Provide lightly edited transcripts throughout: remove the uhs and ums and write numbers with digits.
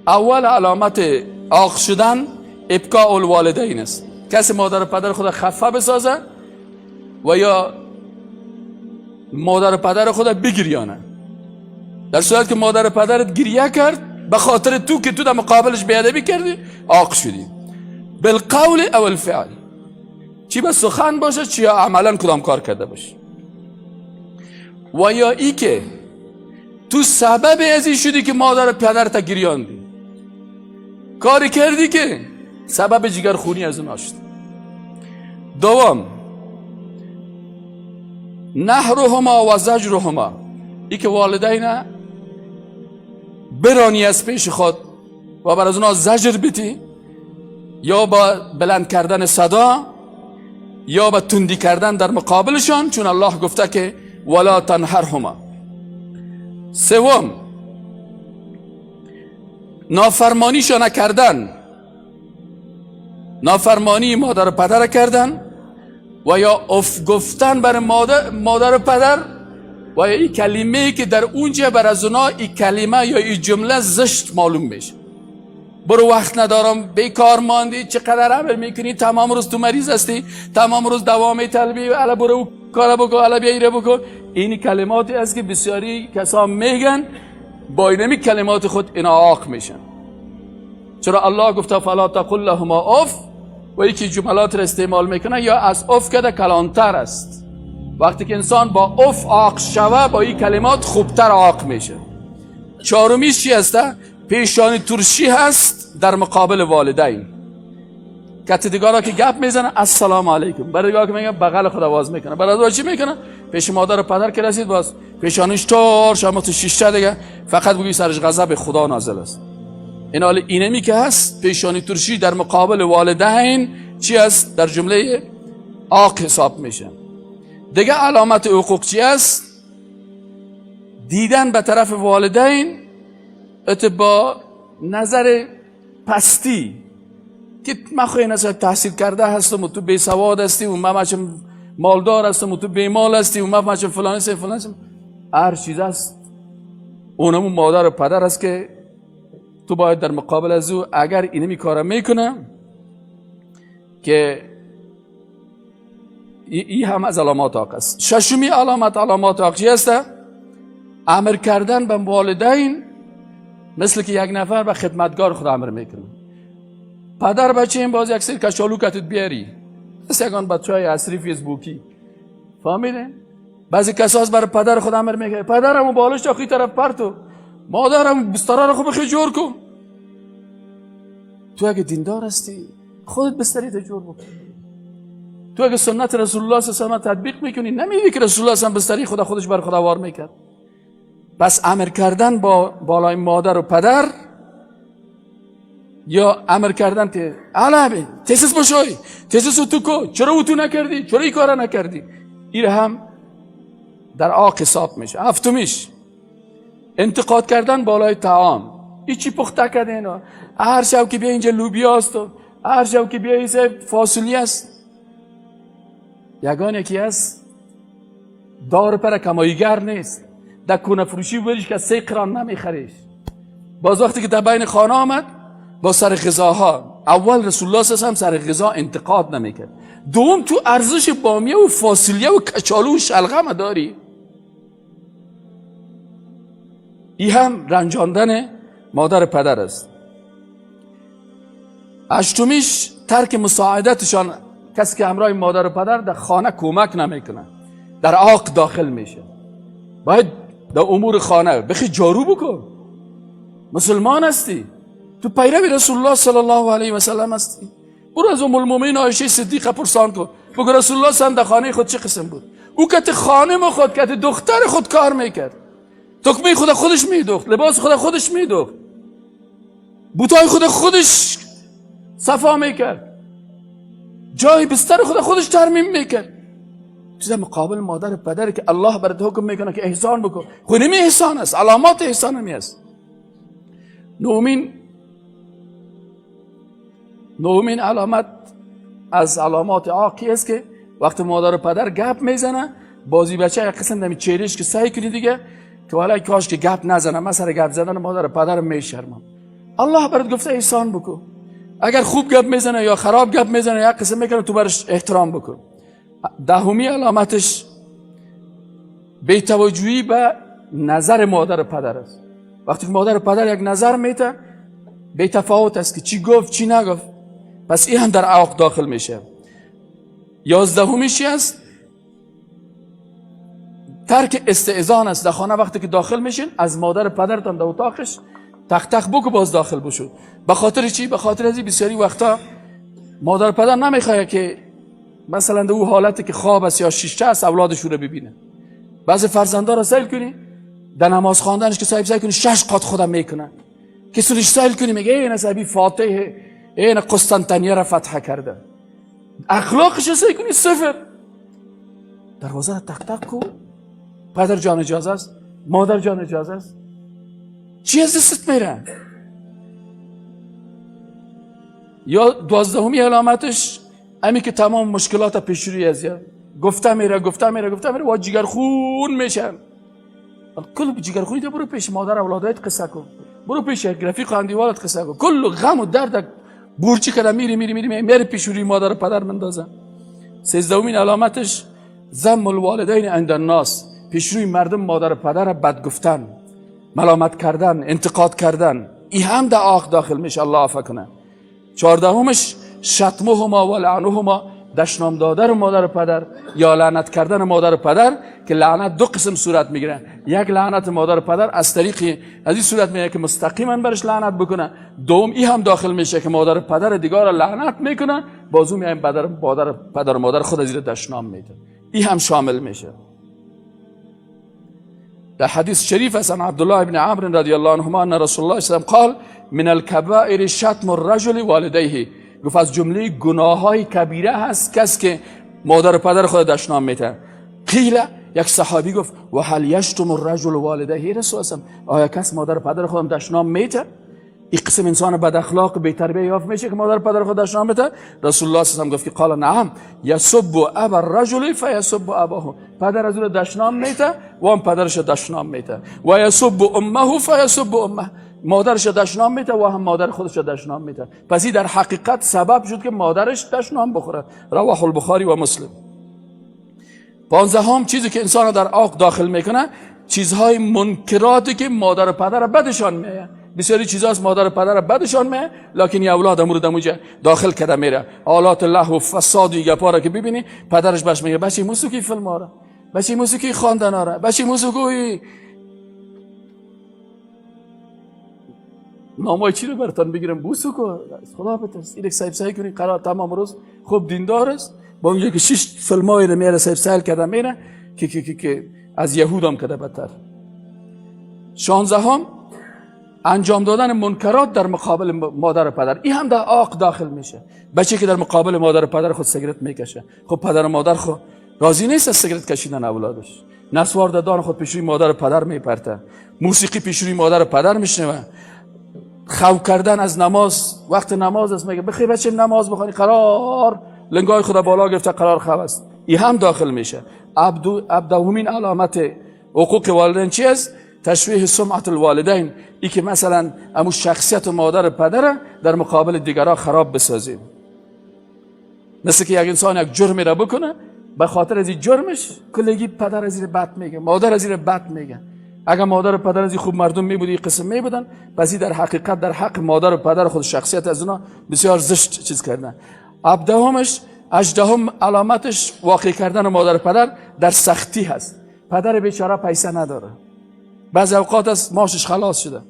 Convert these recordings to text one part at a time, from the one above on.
اول علامت عاق شدن ابکاء الوالدین است. کسی مادر و پدر خود خفه بسازه و یا مادر و پدر خود بگریانه، در صورت که مادر و پدرت گریه کرد به خاطر تو که تو در مقابلش بیادبی کردی، عاق شدی. بالقول او الفعل، چی به سخن باشه چی یا عملا کدام کار کرده باشه. و یا ای که تو سبب از این شدی که مادر و پدرت گریاندی، کاری کردی که سبب جگرخونی از اون شد. دوم، نهرهما و زجرهما، ای که والدین برانی از پیش خود و بر از اونها زجر بیتی، یا با بلند کردن صدا یا با تندی کردن در مقابلشان، چون الله گفته که ولا تنهرهما. سوم، نافرمانیشان کردن، نافرمانی مادر و پدر کردن و یا اف گفتن بر مادر و پدر و یا این کلمه که در اونجا بر از اونا این کلمه یا این جمله زشت معلوم میشه. برو وقت ندارم، بیکار ماندی، چقدر عمل میکنی، تمام روز تو مریض هستی، تمام روز دوا میطلبی، الا برو کار بکن، الا بیا ایره بکن. این کلماتی است که بسیاری کسا میگن، با اینمی کلمات خود اینا عاق میشن. چرا الله گفته فلا تقل لهما اف و یکی جملات را استعمال میکنه یا از اف کده کلانتر است. وقتی که انسان با اف عاق شوه، با این کلمات خوبتر عاق میشه. چهارمیش چی هسته؟ پیشانی ترشی هست در مقابل والدین. کتی دیگارا که گپ میزنه السلام علیکم، برای دیگارا که میگه بغل خود آواز میکنه، برای چی میکنه؟ پیش مادر و پدر که رسید باز پیشانیش ترش اما تو شیشه دیگه، فقط بگوی سرش غضب خدا نازل است. این حال اینمی که هست پیشانی ترشی در مقابل والدین چی است؟ در جمله عاق حساب میشه. دیگه علامت حقوق چی است؟ دیدن به طرف والدین ات با نظر پستی که من خواهی نظر تحصیل کرده هستم و تو بی سواد هستی و من مچم مالدار هستم و تو بی مال هستی و من مچم فلان هستم فلان هستم، هر چیز است. اونمون مادر و پدر است که تو باید در مقابل از او اگر اینمی کار میکنه که ای هم از علامات عاق است. ششمی علامت علامات عاق چی است؟ امر کردن به والدین مثل که یک نفر به خدمتگار خود امر میکنه. پدر بچه این باز یک سری کچالو کتت بیاری، مثل یکان بچه های عصری فیسبوکی، فهمیده؟ بعضی کساس برای پدر خود امر میکنه، پدرم بالش تا خی طرف پرتو، مادرم بستره رو خوب خیلی جور کن. تو اگه دیندار هستی خودت بستری جور بکن. تو اگه سنت رسول الله صلی الله علیه و تطبیق میکنی، نمیدی که رسول الله صلی بستری خدا خودش بر خدا وار میکرد. پس امر کردن با بالای مادر و پدر یا امر کردن که علاوه تیز بشوی، تیز تو کو، چرا او تو نکردی، چرا این کارا نکردی، این هم در عاق حساب میشه. هفتمیش انتقاد کردن بالای طعام. ای چی پخته کرده اینا، هر شب که بیا اینجا لوبیا است و هر شب که بیا اینجا فاصولی است. یگان یکی است دار پر کماییگر نیست، در کونه فروشی بریش که 3 قران نمیخریش. باز وقتی که در بین خانه آمد با سر غذاها، اول رسول الله صلی الله علیه و سر غذا انتقاد نمیکرد. دوم تو ارزش بامیه و فاصلیه و کچالو و شلغم داری. ای هم رنجاندن مادر پدر است. هشتمیش ترک مساعدتشان، کسی که همراه مادر و پدر در خانه کمک نمیکنه در عاق داخل میشه. باید در امور خانه بخی جارو بکن. مسلمان هستی، تو پیرو رسول الله صلی الله علیه و سلم هستی. برو از ام المؤمنین عایشه صدیقه پرسان کن، بگو رسول الله صلی در خانه خود چه قسم بود. او کت خانم خود کت دختر خود کار میکرد، تکمه خود خودش میدوخت، لباس خود خودش میدوخت، بوتای خود خودش صفا میکرد، جای بستر خود خودش ترمیم میکرد. چیز مقابل مادر و پدر که الله برات حکم میکنه که احسان بکن، خو نمی احسان است، علامات احسان همی است. نهمین علامت از علامات عاقی است که وقتی مادر و پدر گپ میزنه بازی بچه یک قسم دمی چهرش که سعی کنی دیگه که والا کاش که گپ نزنم، من سر گپ زدن مادر و پدرم میشرمم. الله برات گفته احسان بکن. اگر خوب گپ میزنه یا خراب گپ میزنه یا قسم میکنه، تو برش احترام بکن. دهمی علامتش بی‌توجهی به نظر مادر و پدر است. وقتی که مادر و پدر یک نظر میته، بی تفاوت است که چی گفت چی نگفت، پس این هم در عاق داخل میشه. 11میش است ترک استئذان است. در خانه وقتی که داخل میشین از مادر پدرتان در اتاقش تق تق بکو باز داخل بشو. به خاطر چی؟ به خاطر از بسیاری وقتا مادر پدر نمیخواد که مثلا در او حالتی که خواب است یا شیشه است اولادش رو ببینه. بعضی فرزندا را سیل کنی در نماز خواندنش که صاحب سیل کنی 6 قات خودم میکنه که سرش سیل کنی میگه این صاحبی فاتح، این قسطنطنیه را فتح کرده. اخلاقش سیل کنی صفر. دروازه را تق تق کو، پدر جان اجازه است، مادر جان اجازه است، چی از دستت میره؟ یا 12 علامتش امی که تمام مشکلات پیش روی از گفته میره گفته میره گفته میره و جگرخون میشن. کل جگرخونی تو برو پیش مادر اولادایت قصه کن، برو پیش یک رفیق اندیوالت قصه کن، کل غم و درد بورچی کده میری میری میری میری پیش روی مادر و پدر مندازن. 13 علامتش ذم الوالدین عند الناس، پیش روی مردم مادر و پدر بد گفتن، ملامت کردن، انتقاد کردن، ای هم در آخ داخل میشه. الله عفو کنه. 14 شتمهما و لعنهما، دشنام دادن مادر و پدر یا لعنت کردن مادر و پدر، که لعنت دو قسم صورت میگیره. یک لعنت مادر و پدر از طریق از این صورت میگیره که مستقیما برش لعنت بکنه. دوم ای هم داخل میشه که مادر و پدر دیگر را لعنت میکنه، بازو میایم پدر و مادر خود از زیر دشنام میده، ای هم شامل میشه. در حدیث شریف است عن عبدالله بن عمرو رضی الله عنهما ان رسول الله صلی الله علیه و قال من الكبائر شتم الرجل والدیه. گفت از جمله گناه‌های کبیره هست کس که مادر و پدر خود دشنام میده. قیل، یک صحابی گفت و هل یشتم الرجل والدیه رسول الله، آیا کس مادر و پدر خودم دشنام میده؟ این قسم انسان بد اخلاق بی تربیه یافت میشه که مادر و پدر خود دشنام میده؟ رسول الله صلی الله علیه و گفت که قال نعم یسب ابا الرجل فیسب اباه، پدر از او دشنام میده و هم پدرش دشنام میده، و یسب امه فیسب امه، مادرش دشنام میده و هم مادر خودش دشنام میده. پس این در حقیقت سبب شد که مادرش دشنام بخوره. رواه البخاری و مسلم. 15 چیزی که انسان در عاق داخل میکنه، چیزهای منکراتی که مادر و پدر بدشان میاد. بسیاری چیزاست مادر و پدر بدشان میاد، لکن یه اولاد امور دموجه داخل کرده میره. آلات لهو و فساد و گپا را که ببینی پدرش بهش میگه بچه موسیقی فیلم آره، بچه موسیقی خواندن آره، بچه موسیقی نامای چی رو براتون بگیرم بوسو کو خدا بترس. اینک صاحب سعی کنی قرار تمام روز خوب دیندار است، با اونجا که 6 فیلمای رو میاره صاحب سعی کرده میره که که که که از یهودم کرده بدتر. 16 انجام دادن منکرات در مقابل مادر و پدر، این هم در عاق داخل میشه. بچه که در مقابل مادر و پدر خود سیگرت میکشه، خب پدر و مادر خود راضی نیست از سیگرت کشیدن اولادش، نسوار دادن خود پیش روی مادر و پدر میپرته، موسیقی پیش روی مادر و پدر میشنوه، خو کردن از نماز، وقت نماز است میگه بخی بچه نماز بخوانی، قرار لنگای خدا بالا گرفته قرار خو است، این هم داخل میشه. عبدومین علامت حقوق والدین چی است؟ تشویه سمعت الوالدین، ای که مثلا امو شخصیت مادر و پدر در مقابل دیگرا خراب بسازیم. مثل که یک انسان یک جرمی را بکنه، به خاطر از این جرمش کلگی پدر از این بد میگه، مادر از این بد میگه. اگر مادر و پدر از این خوب مردم میبودی این قسم میبودن، پس این در حقیقت در حق مادر و پدر خود شخصیت از اونا بسیار زشت چیز کردن. 18 علامتش واقع کردن مادر و پدر در سختی هست. پدر بیچاره پیسه نداره، بعضی اوقات از ماشش خلاص شده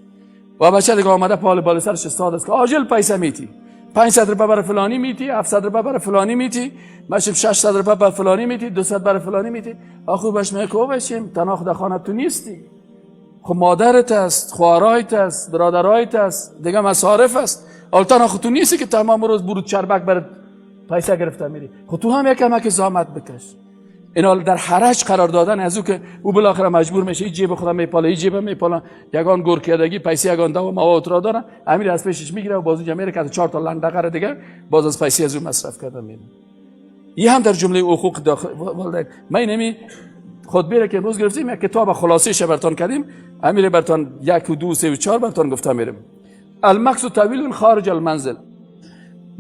و بچه دیگه آمده پال بالا سرش استاد است که عاجل پیسه میتی، 500 روپیه برای فلانی میتی، 700 روپیه برای فلانی میتی، ماشم 600 روپیه برای فلانی میتی، 200 برای فلانی میتی. آخو باش میگه که بچیم تنها خود خانه تو نیستی، خب مادرت است، خواهرایت است، برادرایت است، دیگه مصارف است، حالا تنها خود تو نیستی که تمام روز برود چربک برات پیسه گرفته میری، خب تو هم یکم که زحمت بکش. اینا در حرج قرار دادن از او که او بالاخره مجبور میشه این جیب خودم میپاله، این جیب میپاله، یگان گور کردگی پیسه یگان دوا مواد را داره، امیر از پیشش میگیره و بازو جمیره که 4 تا لندقه دیگه باز از پیسه از او مصرف کرده میره. این هم در جمله حقوق داخل والدین. من اینمی خطبه که امروز گرفتیم یک کتاب خلاصه ش براتون کردیم، امیر براتون 1 و 2 3 و 4 براتون گفتم میرم. المکث طویل خارج المنزل.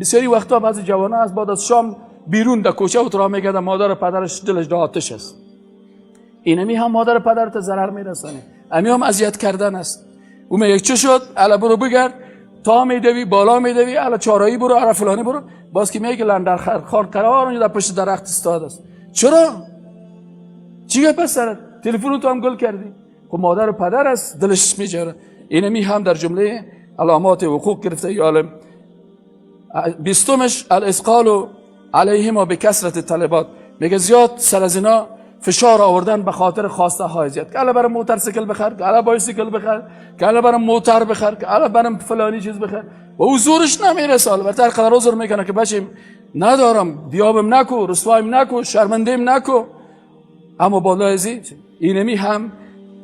بسیاری وقتا بعضی جوانان از بعد از شام بیرون در کوچه و ترا میگرده، مادر و پدرش دلش در آتش است. اینمی هم مادر و پدرت ضرر میرسانه، امی هم اذیت کردن است. او میگه چه شد؟ الا برو بگرد، تا میدوی بالا میدوی، الا چارایی برو، الا فلانی برو، باز که میگه لندر خار قرار اونجا در پشت درخت استاد است. چرا؟ چی گپ است سرت؟ تلفن تو هم گل کردی. خب مادر و پدر است، دلش میجره. اینمی هم در جمله علامات حقوق گرفته. یالم بیستمش الاثقال علیهما بکثرت طلبات. میگه زیاد سر از اینا فشار آوردن به خاطر خواسته های زیاد، که الا برام موتورسیکل بخر، که الا بایسیکل بخر، که الا برام موتر بخر، که الا برام فلانی چیز بخر، و او زورش نمیرسه. البته هر قدر زور میکنه که بچیم ندارم، بیابم نکو، رسوایم نکو، شرمندیم نکو، اما بالای ازی اینمی هم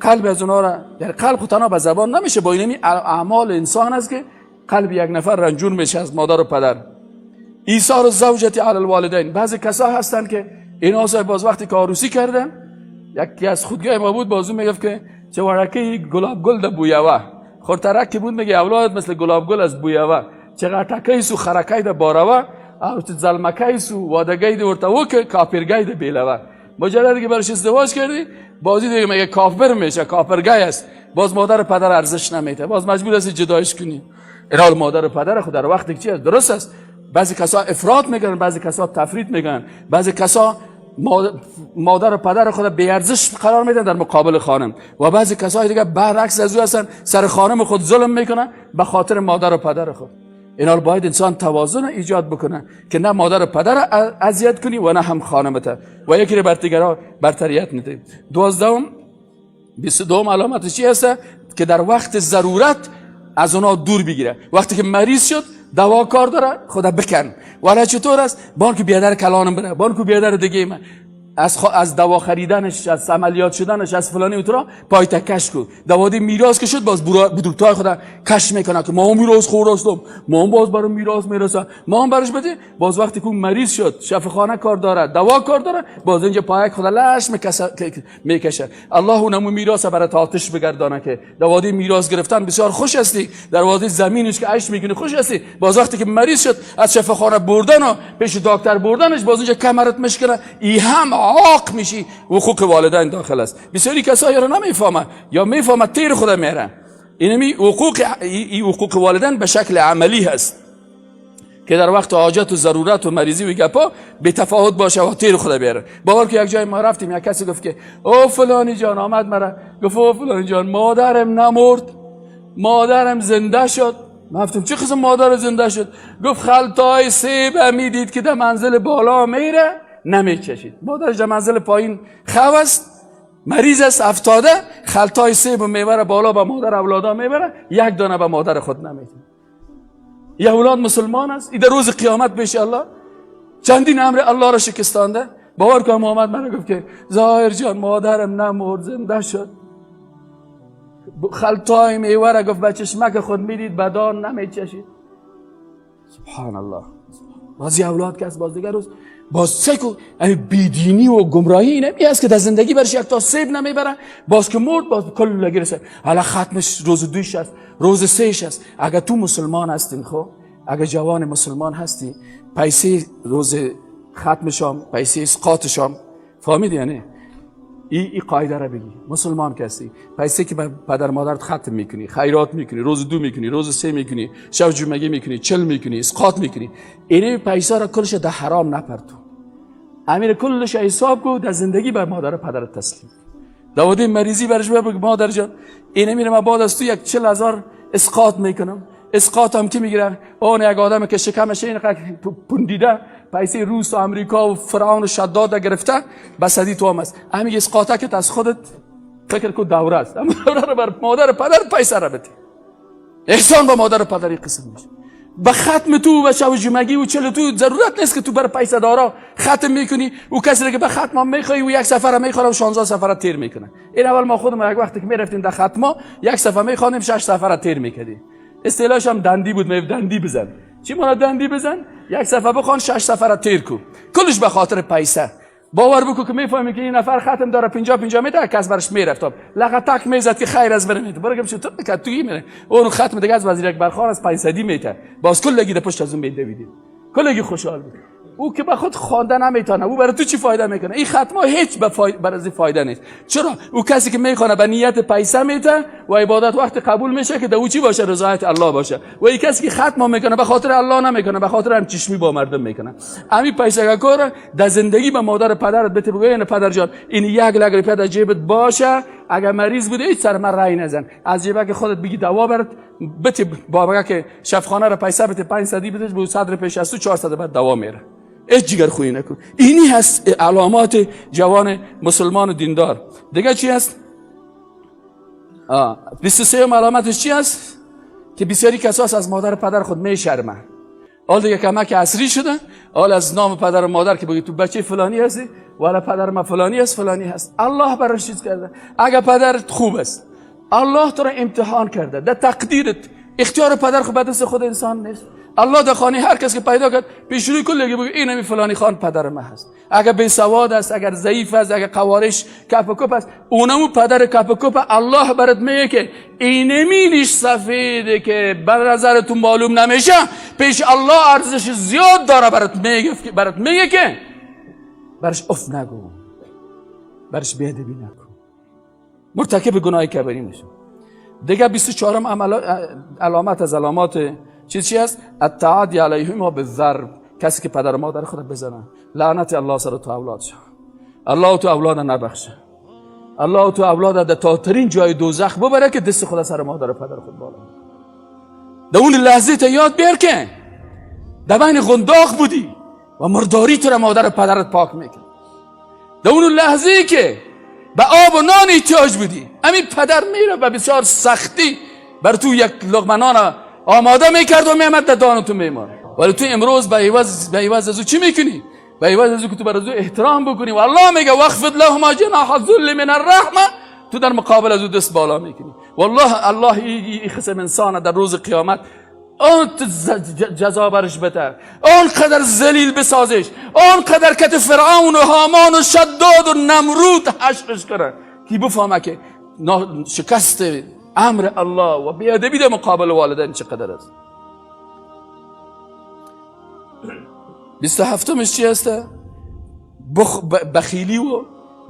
قلب از اونا را، یعنی قلب خود تنها به زبان نمیشه، با اینمی اعمال انسان است که قلب یک نفر رنجور میشه از مادر و پدر. ایثار الزوجة علی الوالدین. بعضی کسا هستن که اینا صاحب باز وقتی که عروسی کردن، یکی از خودگاه ما بود، بازو میگفت که چه ورکه گلاب گل ده بویوه خورترک که بود، میگه اولاد مثل گلاب گل از بویوه، چه غټکې سو خرکای ده باروه، او چې زلمکای سو وادګی ده ورته وکه کاپرګای ده بیلوه. مجرد که برش ازدواج کردی بازی دیگه میگه کافر میشه، کافرگای است، باز مادر پدر ارزش نمیده، باز مجبور هستی جدایش کنی. این مادر و پدر خود در وقتی چی است؟ درست است. بعضی کسا افراط میکنن، بعضی کسا تفریط میکنن، بعضی کسا مادر و پدر خود بی ارزش قرار میدن در مقابل خانم، و بعضی کسای دیگه برعکس از او هستن، سر خانم خود ظلم میکنن به خاطر مادر و پدر خود. اینا باید انسان توازن ایجاد بکنه که نه مادر و پدر اذیت کنی و نه هم خانمت و یکی رو بر دیگران برتریت میده. 12 22 علامت چی هست؟ که در وقت ضرورت از اونا دور بگیره. وقتی که مریض شد دوا کار داره، خدا بکن. ولی چطور است؟ بانک بیادر کلانم بره، بانک بیادر دیگه من از دوا خریدنش، از عملیات شدنش، از فلانی اوترا پای تکش کو. دوادی میراث که شد باز بدورتای خدا کش میکنه که ما میراث خور هستم، ما باز برای میراث میرسه، ما هم برش بده. باز وقتی که مریض شد شفاخانه کار داره، دوا کار داره، باز اینجا پای خدا لش میکشه. الله اونمو میراث برای آتش بگردانه که دوادی میراث گرفتن بسیار خوش هستی، در وادی زمینش که عیش میکنی خوش هستی. باز وقتی که مریض شد از شفاخانه بردن و پیش دکتر بردنش، باز اینجا کمرت مشکنه، ای هم عاق میشی. حقوق والدین داخل است. بسیاری کسایی رو نمیفهمه یا میفهمه تیر خدا میره. اینمی حقوق، ای حقوق والدین به شکل عملی هست که در وقت حاجت و ضرورت و مریضی و گپا به تفاوت باشه و تیر خدا بیاره. باور که یک جای ما رفتیم، یک کسی گفت که او فلانی جان، آمد مرا گفت او فلانی جان مادرم نمرد، مادرم زنده شد. من گفتم چه قسم مادر زنده شد؟ گفت خلطای سیب میدید که در منزل بالا میره نمیچشید. مادرش در منزل پایین خو است، مریض است، افتاده، خلطای سیب و میوه را بالا به مادر اولادا میبره، یک دانه به مادر خود نمیده. یه اولاد مسلمان است، در روز قیامت پیش الله چندین امر الله را شکستانده. باور کن محمد من گفت که ظاهر جان مادرم نمرد، زنده شد. خلطای میوه را گفت به چشمک خود میدید بدان نمیچشید. سبحان الله. بعضی اولاد که است باز دیگر روز باز سکو بیدینی و گمراهی اینه است که در زندگی برش یک تا سیب نمیبره، باز که مرد باز کل گرسه. حالا ختمش روز دویش است، روز سهش است. اگر تو مسلمان هستین، خب اگر جوان مسلمان هستی، پیسه روز ختم شام، پیسه اسقاط شام، فهمیدی؟ یعنی ای قاعده را بگی مسلمان کسی پیسه که پدر مادرت ختم میکنی، خیرات میکنی، روز دو میکنی، روز سه میکنی، شب جمعه میکنی، چل میکنی، اسقاط میکنی، اینه پیسه را کلش در حرام نپرتو، امیر کلش حساب کو، در زندگی بر مادر پدرت تسلیم. داودی مریضی برش بگو مادر جان اینه میره من بعد از تو یک 40,000 اسقاط میکنم. اسقاط هم کی میگیره؟ اون یک آدم که شکمش اینقدر پوندیده، پیسه روس و امریکا و فرعون و شداد گرفته، بسدی تو هم است. همین اسقاطه که از خودت فکر کو دوره است، اما دوره رو بر مادر پدر پیسه را بده. احسان با مادر پدری قسم میشه. به ختم تو و شب جمعگی و چل تو ضرورت نیست که تو بر پیسه دارا ختم میکنی و کسی که به ختم میخوای و یک سفر میخوره و 16 سفر تیر میکنه. این اول ما خودمون یک وقتی که میرفتیم در ختما یک سفر میخوانیم 6 سفر تیر میکردیم. اصطلاحش هم دندی بود، می دندی بزن. چی مانا دندی بزن؟ یک صفحه بخوان 6 سفر تیر کو. کلش به خاطر پیسه. باور بکن که میفهمی که این نفر ختم داره 50 میده، کس برش میرفت لغتک میزد که خیر از برمیده برو گم تو که توی میره اون ختم دیگه از وزیر اکبر خان از 500 میته، باز کلگی در پشت از اون میدویدی، کلگی خوشحال بود. او که به خود خوانده نمیتونه، او برای تو چی فایده میکنه؟ این ختمه هیچ برای فایده نیست. چرا؟ او کسی که میخوانه به نیت پیسه میته و عبادت وقت قبول میشه که در او چی باشه؟ رضایت الله باشه. و این کسی که ختمه میکنه به خاطر الله نمیکنه، به خاطر هم چشمی با مردم میکنه. همین پیسه کار در زندگی به مادر پدرت بده، بگو این پدر جان این 1 لک روپیه در جیبت باشه، اگر مریض بوده هیچ سر من رای نزن، از جیبک خودت بگی دوا برات بده، بابا که شفخانه را پیسه بده 500 بده، به صدر پیش از تو 400 بعد دوا میره. هیچ جگر خویی نکن. اینی هست علامات جوان مسلمان دیندار. دیگه چی هست؟ 23 علامتش چی هست؟ که بسیاری کساس از مادر پدر خود میشرمن. حال دیگه کمک عصری شده، حال از نام پدر و مادر که بگی تو بچه فلانی هستی ولی پدر ما فلانی هست فلانی هست. الله براش چیز کرده. اگر پدرت خوب است، الله تو را امتحان کرده، در تقدیرت اختیار پدر خود به دست خود انسان نیست. الله در خانه هر کس که پیدا کرد پیش روی کل بگه این همی فلانی خان پدر ما هست. اگر بی سواد است، اگر ضعیف است، اگر قوارش کپ و کپ است، اونمو پدر کپ و کپ الله برات میگه که اینمی نیش سفیده که بر نظرتون معلوم نمیشه، پیش الله ارزش زیاد داره. برات میگه که برش اف نگو، برش بی‌ادبی نکن، مرتکب گناه کبیری میشه. دیگه 24 علامت از علامات چیز چی است؟ التعادی علیهم بالضرب. کسی که پدر و مادر خود بزنه، لعنت الله سر تو اولاد شد. الله تو اولاد نبخشه، الله تو اولاد در تاترین جای دوزخ ببره که دست خود سر مادر و پدر خود بالا. در اون لحظه تا یاد بیار که در بین غنداق بودی و مرداری تو را مادر و پدرت پاک میکرد. در اون لحظه که به آب و نان احتیاج بودی، همین پدر میره و بسیار سختی بر تو یک لقمه نان آماده میکرد و میامد در دان تو میمانه. ولی تو امروز به عوض از او چی میکنی؟ به عوض از او که تو بر از او احترام بکنی و الله میگه واخفض لهما جناح الذل من الرحمه، تو در مقابل از او دست بالا میکنی. والله الله ای قسم انسان در روز قیامت آن جزا برش بده، آن قدر ذلیل بسازش، آن قدر کت فرعون و هامان و شداد و نمرود حشرش کنه که بفهمه که شکست امر الله و بیادبی در مقابل والدین چقدر است. 27 چی است؟ بخیلی و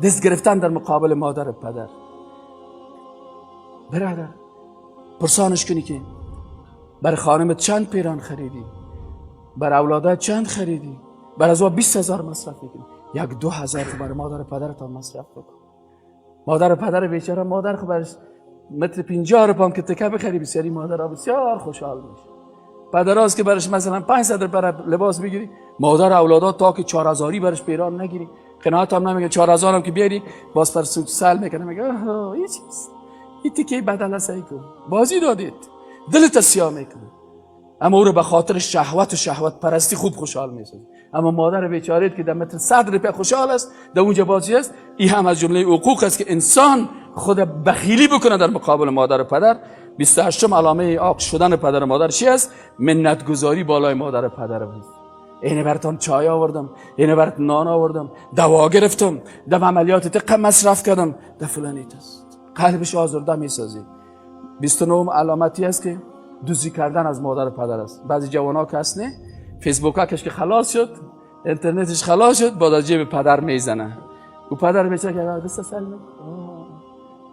دست گرفتن در مقابل مادر و پدر. برادر پرسانش کنی که بر خانمت چند پیران خریدی، بر اولادت چند خریدی، بر از 20,000 مصرف میکنی، 1-2 هزار خو بر مادر و پدرت مصرف بکن. مادر و پدر بیچاره، مادر خو برش متر 50 روپام که تکه بخری، بسیاری مادر بسیار خوشحال میشه. پدراست که برش مثلا 500 روپیه لباس بگیری، مادر اولادات تا که 4000 برش پیران نگیری قناعت هم نمیگه. 4000 هم که بیاری باز پر سل میکنه، میگه این چیز این تیکه بدل سعی کن، بازی دادید، دلت سیاه میکنه. اما او رو به خاطر شهوت و شهوت پرستی خوب خوشحال میسازه. اما مادر بیچاره که در متر 100 روپیه خوشحال است، در اونجا بازی است. این هم از جمله حقوق است که انسان خود بخیلی بکنه در مقابل مادر و پدر. 28 علامه عاق شدن پدر و مادر چی است؟ منت گذاری بالای مادر و پدر است. اینه براتون چای آوردم، اینه برات نان آوردم، دوا گرفتم، در عملیات دقه مصرف کردم، در فلانیت است. قلبش آزرده میسازی. 29 علامتی است که دزدی کردن از مادر و پدر است. بعضی جوان‌ها که هست نه، فیسبوک که خلاص شد، اینترنتش خلاص شد، بعد از جیب پدر میزنه. او پدر بیچاره که دست سلم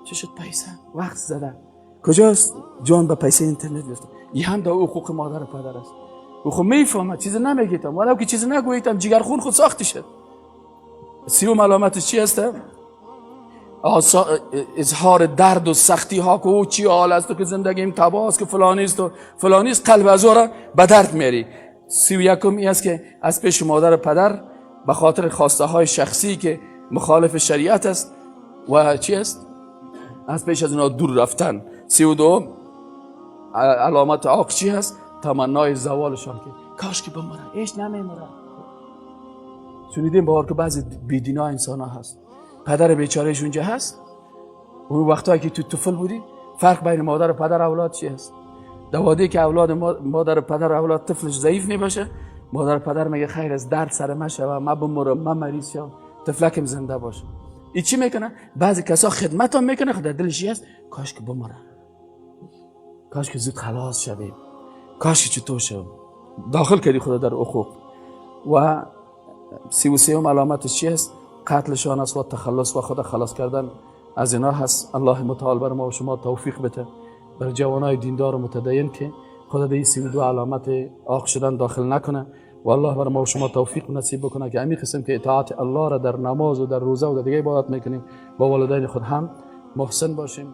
چه شد پیسه وقت زده کجاست؟ جان به پیسه اینترنت گرفته. این هم در حقوق مادر و پدر است. او خب میفهمه، چیز نمیگیتم، ولو که چیز نگوییتم جگر خون خود ساخته شد. 30 علامتش چی است؟ اظهار درد و سختی ها که او چی حال است و که زندگیم تباه است که فلانی است و فلانی است، قلب از او را به درد میاری. 31 این است که از پیش مادر و پدر به خاطر خواسته های شخصی که مخالف شریعت است و چی است؟ از پیش از اونا دور رفتن. 32 علامت عاق چی هست؟ تمنای زوالشان که کاش که بمره، ایش نمیمره. شنیدیم باور که بعضی بیدینا انسان ها هست، پدر بیچارهش اونجا هست. اون وقتایی که تو طفل بودی فرق بین مادر و پدر اولاد چی هست؟ دواده که اولاد مادر و پدر اولاد طفلش ضعیف میباشه، مادر و پدر میگه خیر از درد سر ما شوه، ما بمرم، ما مریض شم، طفلکم زنده باشه. ای چی میکنه؟ بعضی کسا خدمت هم میکنه، خود در دلش است کاش که بمره، کاش که زود خلاص شویم، کاش که چطور شویم. داخل کردی خدا در حقوق. و 33 علامتش چی است؟ قتلشان است و تخلص و خدا خلاص کردن از اینا هست. الله متعال بر ما و شما توفیق بده، بر جوانای دیندار و متدین که خدا در این 32 علامت عاق شدن داخل نکنه و الله بر ما و شما توفیق نصیب بکنه که همین قسم که اطاعت الله را در نماز و در روزه و در دیگه عبادت میکنیم، با والدین خود هم محسن باشیم.